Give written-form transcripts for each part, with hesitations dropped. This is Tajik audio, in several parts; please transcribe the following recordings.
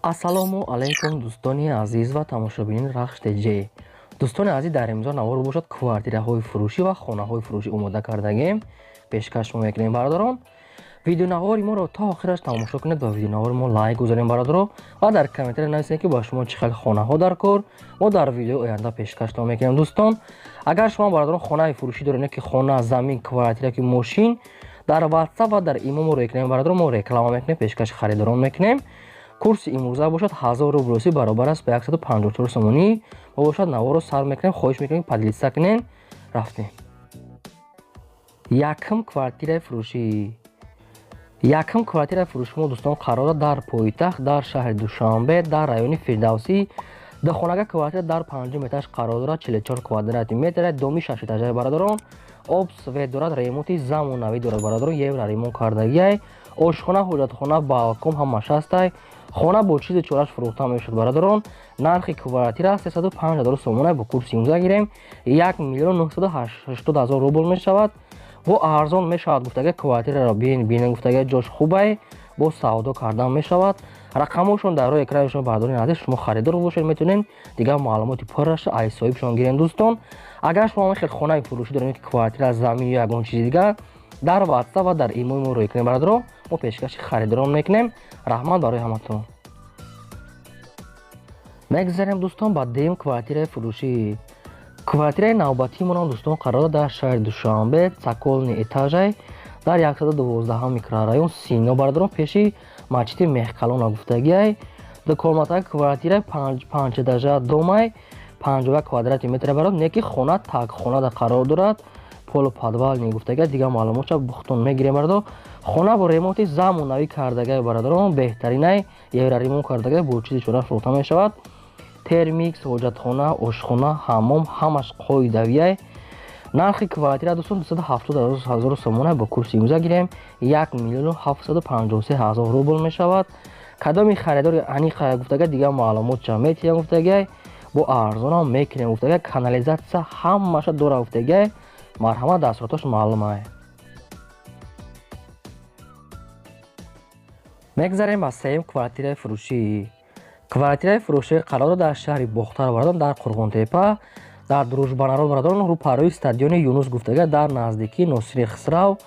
Ассалому алайкум, дӯстони азиз ва тамошобинони Рахш ТЖ. Дӯстони азиз, дар имзо навор бошад квартираҳои фурӯшӣ ва хонаҳои фурӯшӣ омода кардагем, пешкаш шумо мекунем, бародарон. Видеонавори моро то охираш тамошо кунед ва видеонавори мо лайк гузорем, бародаро, ва дар комментария нависед, ки ба шумо чӣ хел хонаҳо дар кор, мо дар видеои оянда пешкаштон мекунем, дӯстон. Агар шумо, бародарон, хонаи фурӯшӣ доред, ки хона, замин, квартира ки мошин, дар WhatsApp ва дар имо мо рекунем, бародарон, мо реклама мекунем, пешкаши харидорон мекунем. Курси имрӯза бошад 1000 рубл русӣ баробар аст ба 154 сомонӣ. Мо бошад наворро сар мекунем, хоҳиш мекунем, поделиться кунем. Рафтем. Якум квартираи фурӯшӣ. Якум квартираи фурӯши мо, дӯстон, қарор дорад дар пойтахт, дар шаҳри Душанбе, дар райони Фирдавсӣ. Духонага квартира дар панҷум этаж қарор дорад, 44 квадрати метр, доми шашэтажаи, бародарон. Об, свет дорад, ремонти замонавӣ дорад, бародарон, евро ремонт кардагиай. Ошхона, ҳоҷатхона, балкон ҳамаш ҳастай. Хона бо чизи чораш фурӯхта мешуд, бародарон. Нархи квартира 305 ҳазор сомона, бо курси имрӯза гирем 1 миллион 980 ҳазор рубл мешавад. Бо арзон мешавад, гуфтага, квартираро бин бинен, гуфтага, ҷош хубай, бо савдо кардан мешавад. Рақамҳошон дар рӯи экрани шумо, бародарони азиз. Шумо харидор бошед, метавонед дигар маълумоти пурраша аз соҳибшон гирем, дӯстон. Агар шумо ҳамин хел хонаи фурӯшӣ доред, ки квартира, замин ё ягон чизи дигар, дар WhatsApp ва дар имои мо рӯй кунем, бародаро, мо пешкаши харидорон мекунем. Раҳмат барои ҳаматон. Мегзарем, дӯстон, ба дуюм квартираи фурӯшӣ. Квартираи навбатии монам, дӯстон, қарор дорад дар шаҳри Душанбе, цокольный этажай, дар 112 микрорайон Сино, бародарон, пеши масҷиди Меҳкалона гуфтагиай. Дукомнатаи квартираи панҷэтажа домай, 51 квадрати метр, барод, не ки хона так хонада қарор дорад, полуподвальный гуфтагиай. Дигар маълумотша бухтон мегирем, бародор. Хона бо ремонти замонавӣ кардагиай, бародарон, беҳтаринай, евро ремонт кардагиай, бо чизи чора фурӯхта мешавад. Термикс, ҳоҷатхона, ошхона, ҳаммом ҳамаш қоидавиай. Нархи квартира, дӯстон, 270 ҳазор сомона, бо курси имрӯза гирем 1 миллиону 753 ҳазор рубл мешавад. Кадоми харидори аниқа, гуфтагиай, дигар маълумотша метиҳам, гуфтагиай, бо арзонам мекунем, гуфтагиай, канализатсия ҳамаша дора, гуфтагиай. Марҳамат, дастуротош маълумай. Мегзарем ба сеюм квартираи фурӯшӣ. Квартираи фурӯшӣ қарор дорад дар шаҳри Бохтар, бародарон, дар Қурғонтепа, дар Дружбанарод, бародарон, рӯпарӯи стадиони Юнус гуфтагиай, дар наздикии Носири Хисрав.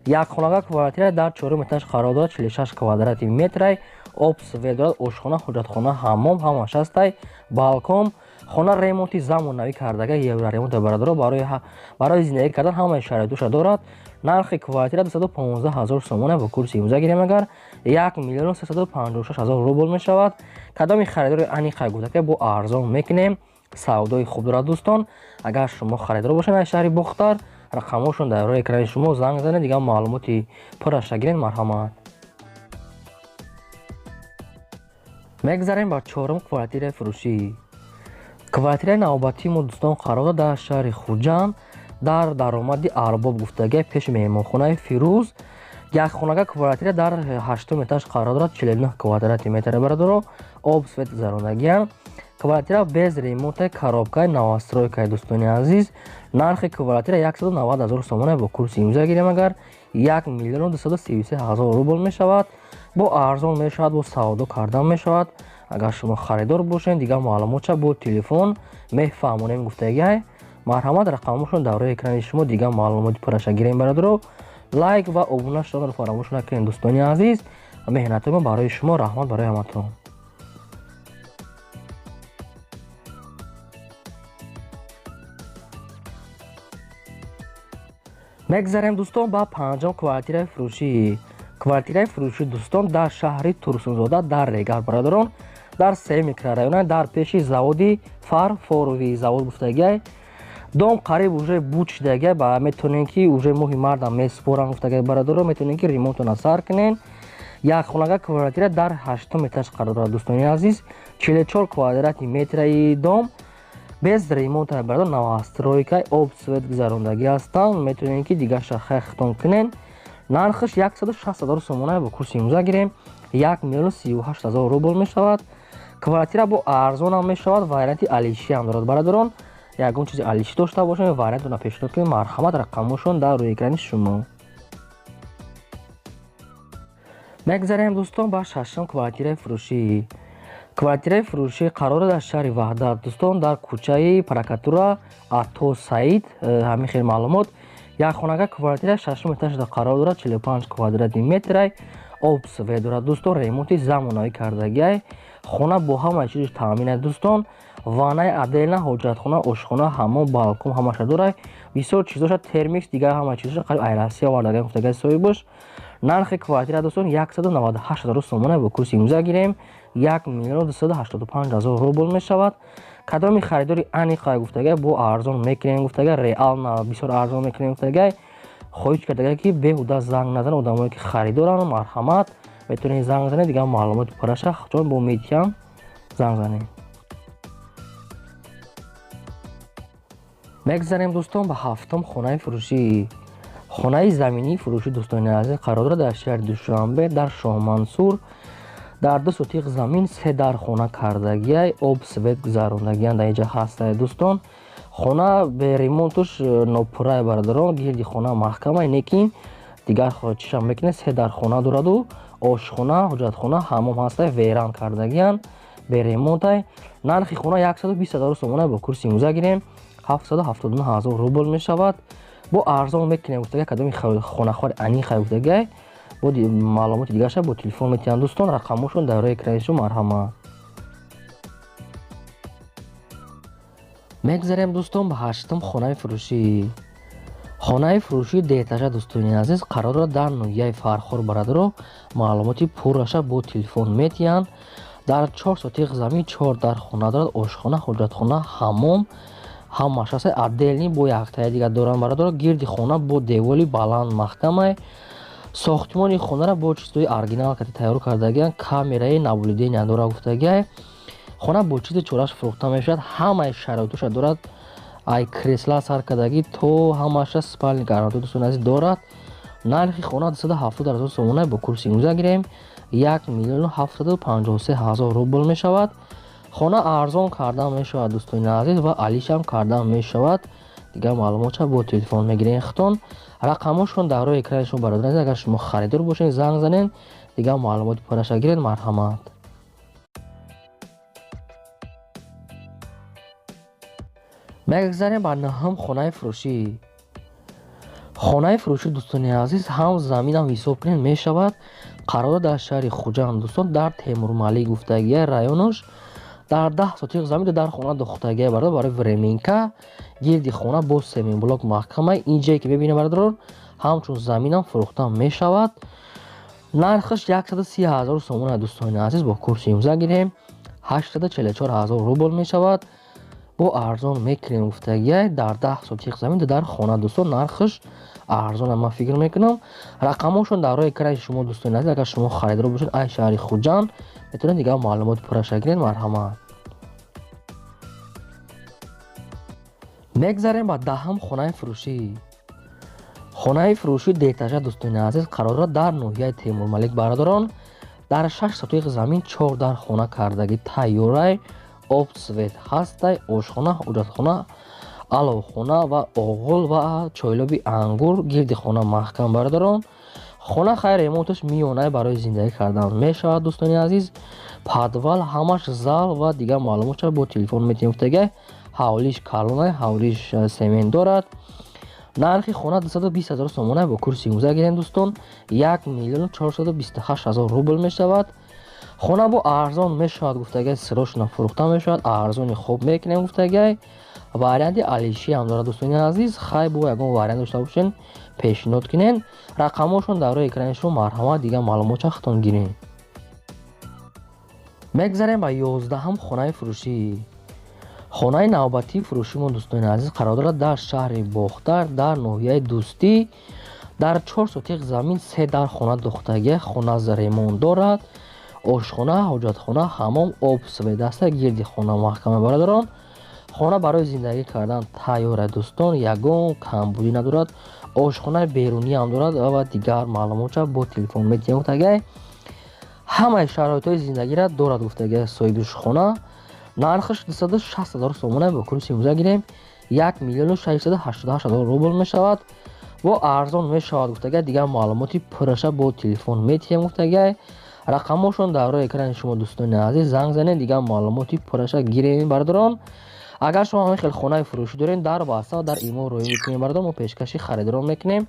Якхонага квартира дар чорум этаж қарор дорад, 46 квадрати метрай, об, свет дорад, ошхона, ҳоҷатхона, ҳаммом ҳамаш ҳастай, балкон. Хона ремонти замонавӣ кардага, евро ремонт, бародаро, барои зиндагӣ кардан ҳамаи шароитоша дорад. Нархи квартира 215 ҳазор сомона, бо курси имрӯза гирем агар 1 миллиону 356 ҳазор рубл мешавад. Кадоми харидори аниқа, гуфта, бо арзон мекунем, савдои хуб дорад, дӯстон. Агар шумо харидор бошед аз шаҳри Бохтар, рақамҳошон дар рӯи экрани шумо, занг занед, дигар маълумоти пурраша гиред. Марҳамат. Мегзарем ба чорум квартираи фурӯшӣ. Квартираи навбатии мо, дӯстон, қарор дорад дар шаҳри Хуҷанд, дар даромади Арбоб гуфтагиай, пеши меҳмонхонаи Фирӯз. Якхонага квартира дар ҳаштум этаж қарор дорад, 49 квадрати метр, бародаро, об, свет гузарондагиам. Квартира без ремонта, коробкаи новостройкаи, дӯстони азиз. Нархи квартира 190 ҳазор сомона, бо курси имрӯза гирем агар 1 миллиону 233 ҳазор рубл мешавад. Бо арзон мешавад, бо савдо кардан мешавад. Агар шумо харидор бошед, дигар маълумотша бо телефон мефаҳмонем, гуфтагиай. Марҳамат, рақамҳошон дар рӯи экрани шумо, дигар маълумоти пурраша гирем, бародаро. Лайк ва обуна шуданро фаромӯш накунед, дӯстони азиз. Меҳнатҳои мо барои шумо. Раҳмат барои ҳаматон. Мегзарем, дӯстон, ба панҷум квартираи фурӯшӣ. Квартираи фурӯшӣ, дӯстон, дар шаҳри Турсунзода, дар Регар, бародарон, дар се микрорайона, дар пеши заводи фарфоровый завод гуфтагиай. Дом қариб уже буд шудагиай, ба метавонем ки уже моҳи мардам месупорам, гуфтагиай, бародаро, метавонем ки ремонтона сар кунем. Якхонага квартира дар ҳаштум этаж қарор дорад, дӯстони азиз, 44 квадрати метраи дом без ремонта, бародар, новостройка, об, свет гузарондагӣ ҳастанд, метавонем ки дигарша хехтон кунем. Нархаш 160 ҳазор сомона, бо курси имрӯза гирем 1 миллиону 38 ҳазор рубл мешавад. Квартира бо арзонам мешавад, варианти алишиам дорад, бародарон. Ягон чизи алишӣ дошта бошем, вариантона пешниҳод кунем. Марҳамат, рақамҳошон дар рӯи экрани шумо. Мегзарем, дӯстон, ба шашум квартираи фурӯшӣ. Квартираи фурӯшӣ қарор дар шаҳри Ваҳдат дӯстон, дар кӯчаи Прокуратура Ато Саид. Ҳамин хел маълумот. Як хонага квартира шашум этажда қарор дорад, 45 квадрати метрай, об свет дорад дӯстон, ремонти замонавӣ кардагиай. Хона бо ҳамаи чизаш таъмин аст дӯстон. Ваннаи отдельно, ҳоҷатхона, ошхона, ҳаммом, балкон ҳамаша дорад. Бисёр чизоша термикс, дигар ҳама чизоша қариб ай Россия овардагиан гуфтагиай соҳибаш. Нархи квартира дӯстон 198 ҳазору сомона, бо курси имрӯза гирем 1 миллиону 285 ҳазор рубл мешавад. Кадоми харидори аниқай гуфтагиай, бо арзон мекунем гуфтагиай, реально бисёр арзон мекунем гуфтагиай. Хоҳиш кардагиай, ки беҳуда занг назанед, одамое ки харидоранд, марҳамат, метавонед занг занед, дигар маълумоти пурраша чон бо медиҳам, занг занед. Мегзарем дӯстон ба ҳафтум хонаи фурӯшӣ. Хонаи заминии фурӯшӣ дӯстони азиз қарор дорад дар шаҳри Душанбе, дар Шоҳмансур, дар 2 сотиқ замин 3 дар хона кардагиай, об свет гузарондагиан дар инҷа ҳастае дӯстон. Хона бе ремонтуш нопуррае бародарон, гирди хона маҳкамай, лекин дигар чишам мекунед, 3 дар хона дораду ошхона, ҳоҷатхона, ҳаммом ҳастае, веран кардагиан, бе ремонтай. Нархи хона 120 ҳазору сомона, бо курси имрӯза гирем 779 ҳазор рубл мешавад. Бо арзон мекунем гуфтагиай, кадоми хонахори аниқай гуфтагиай, бо маълумоти дигарша бо телефон метиҳанд дӯстон, рақамошон дар рӯи экрани шумо, марҳамат. Мегзарем дӯстон ба ҳаштум хонаи фурӯшӣ. Хонаи фурӯшии деэтажа дӯстони азиз қарор дорад дар ноҳияи Фархор бародаро, маълумоти пурраша бо телефон метиҳанд. Дар 4 сотиқ замин 4 дар хона дорад, ошхона, ҳоҷатхона, ҳаммом ҳамааш ҳаст, отдельный бо яктаи дигар доранд бародаро. Гирди хона бо деволи баланд маҳкамай. Сохтмони хонара бо чизҳои оригинал кати тайёр кардагиан, камераи наблюдения дора гуфтагиай. Хона бо чизи чораш фурӯхта мешавад, ҳамаи шароитоша дорад, ай кресла сар кардагӣ то ҳамаша спальни гарнитур дӯстони азиз дорад. Нархи хона 270 ҳазор сомона, бо курси имрӯза гирем 1 миллиону 753 ҳазор рубл мешавад. Хона арзон карда мешавад дӯстони азиз ва алишам карда мешавад. Дигар маълумотша бо телефон мегирем худтон. Рақамошон дар рӯи экрани шумо бародарони азиз, агар шумо харидор бошед занг занед, дигар маълумоти пурраша гиред, марҳамат. Мегзарем ба наҳум хонаи фурӯшӣ. Хонаи фурӯшӣ дӯстони азиз ҳам заминам ҳисоб кунед мешавад. Қарор дар шаҳри Хуҷанд дӯстон, дар Темурмалик гуфтагия районош, дар 10 сотиқ замин дар хона дохтагия бародар, барои временка. Гирди хона бо семинблок маҳкамай. Ин ҷое ки мебинед бародарон, ҳамчун заминам фурӯхта мешавад. Нархаш 130 ҳазор сомона дӯстони азиз, бо курси имрӯза гирем 844 ҳазор рубл мешавад. Бо арзон мекунем гуфтагиай, дар 10 сотиқ замин дар хона дӯстон нархаш арзона ман фикр мекунам. Рақамошон дар рӯи экрани шумо дӯстони азиз, агар шумо харидор бошед ай шаҳри Хуҷанд метавонед дигар маълумоти пурраша гиред, марҳамат. Мегзарем ба даҳум хонаи фурӯшӣ. Хонаи фурӯшии деэтажа дӯстони азиз қарор дорад дар ноҳияи Темурмалик бародарон, дар 6 сотиқ замин 4 дар хона кардагӣ тайёрай, об свет ҳастай, ошхона, ҳоҷатхона, аловхона ва оғул ва чойлоби ангур, гирди хона маҳкам бародарон. Хона хайр ремонташ миёнай барои зиндагӣ кардан мешавад дӯстони азиз. Подвал ҳамаш зал ва дигар маълумотша бо телефон метиҳем гуфтагиай. Ҳавлиш калонай, ҳавлиш семент дорад. Нархи хона 220 ҳазор сомона, бо курси имрӯза гирем дӯстон 1 миллиону 428 ҳазор рубл мешавад. Хона бо арзон мешавад гуфтагиай, сирошона фурӯхта мешавад, арзони хуб мекунем гуфтагиай. Варианти алишӣ ҳам дорад дӯстони азиз, хай бо ягон вариант дошта бошен пешниҳод кунен. Рақамошон дар рӯи экрани шумо, марҳамат, дигар маълумотша худтон гирен. Мегзарем ба 11-ҳам хонаи фурӯшӣ. Хонаи навбатии фурӯшимон дӯстони азиз қарор дорад дар шаҳри Бохтар, дар ноҳияи Дӯстӣ, дар 4 сотиқ замин 3 дар хона дохтагия, хона ремонт дорад, ошхона, ҳоҷатхона, ҳаммом, об свет аста, гирди хона маҳкама бародарон. Хона барои зиндагӣ кардан тайёр аст дӯстон, ягон камбудӣ надорад, ошхонаи берунӣ ҳам дорад ва дигар маълумотша бо телефон метиҳем гуфтагиай. Ҳамаи шароитҳои зиндагиро дорад гуфтагиай соҳибиш хона. Нархаш 260 ҳазор сомона, бо курси имрӯза гирем 1 миллиону 688 ҳазор рубл мешавад. Бо арзон мешавад гуфтагиай, дигар маълумоти пурраша бо телефон метиҳем гуфтагиай. Рақамҳошон дар рӯи экрани шумо, дӯстони азиз, занг занед, дигар маълумоти пурраша гирем, бародарон. Агар шумо ҳамин хел хонаи фурӯшӣ доред, дар WhatsApp, дар имо роҳӣ мекунем, бародарон, мо пешкаши харидорон мекунем.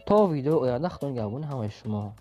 То видеои оянда, Худо нигаҳбони ҳамаи шумо.